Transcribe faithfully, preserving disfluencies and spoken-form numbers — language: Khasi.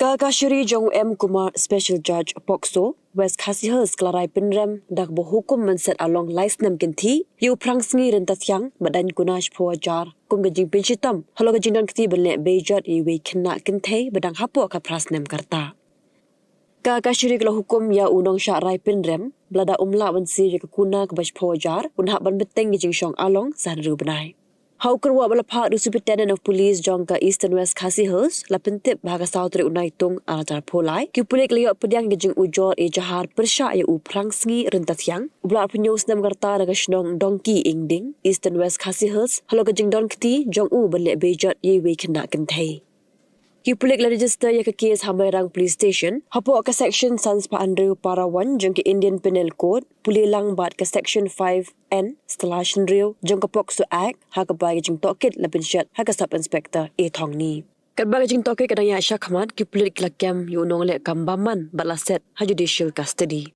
Ka kashari jong u M Kumar, Special Judge POCSO, West Khasi Hills, ka la rai pynrem da kaba hukum ban set along lai snem kynthih ïa u Phrangsngi Ryntathiang, ba dang kuna shiphew hajar, kum ka jingpynshitom halor ka jingdon kti ban leh beijot ïa iwei i khynnah kynthei ba dang hapoh ka phra snem ka rta. Ka kashari ka la hukum ïa u nongshah rai pynrem ba lada um lah ban siew ïa ka kuna kaba shiphew hajar, un hap ban bteng ïa ka jingshong along san hynriew bnai. Ha u kyrwoh ba la phah da u Superintendent of Police jong ka Eastern West Khasi Hills, la pyntip ba ha ka saw tarik u Naitung arhajar arphew lai, ki pulit ki la ïoh pdiang ïa ka jingujor ejahar pyrshah ïa u Phrangsngi Ryntathiang, uba la arphew hynñiew snem ka rta, na ka shnong Dongki Ingding, Eastern West Khasi Hills, halor ka jingdon kti jong u ban leh beijot ïa iwei i khynnah kynthei. Ki pulit ki la register ïa ka case ha Mairang Police Station hapoh ka Section san spah hynriew para one jong ka Indian Penal Code, pule lang bad ka Section five N slash hynriew jong ka POCSO Act, ha kaba ka jingtohkit la pynshet ha ka Sub Inspector A Thongni. Katba ka jingtohkit ka dang ïaid shakhmat, ki pulit ki la kem ïa u nongleh kam bymman bad la set ha judicial custody.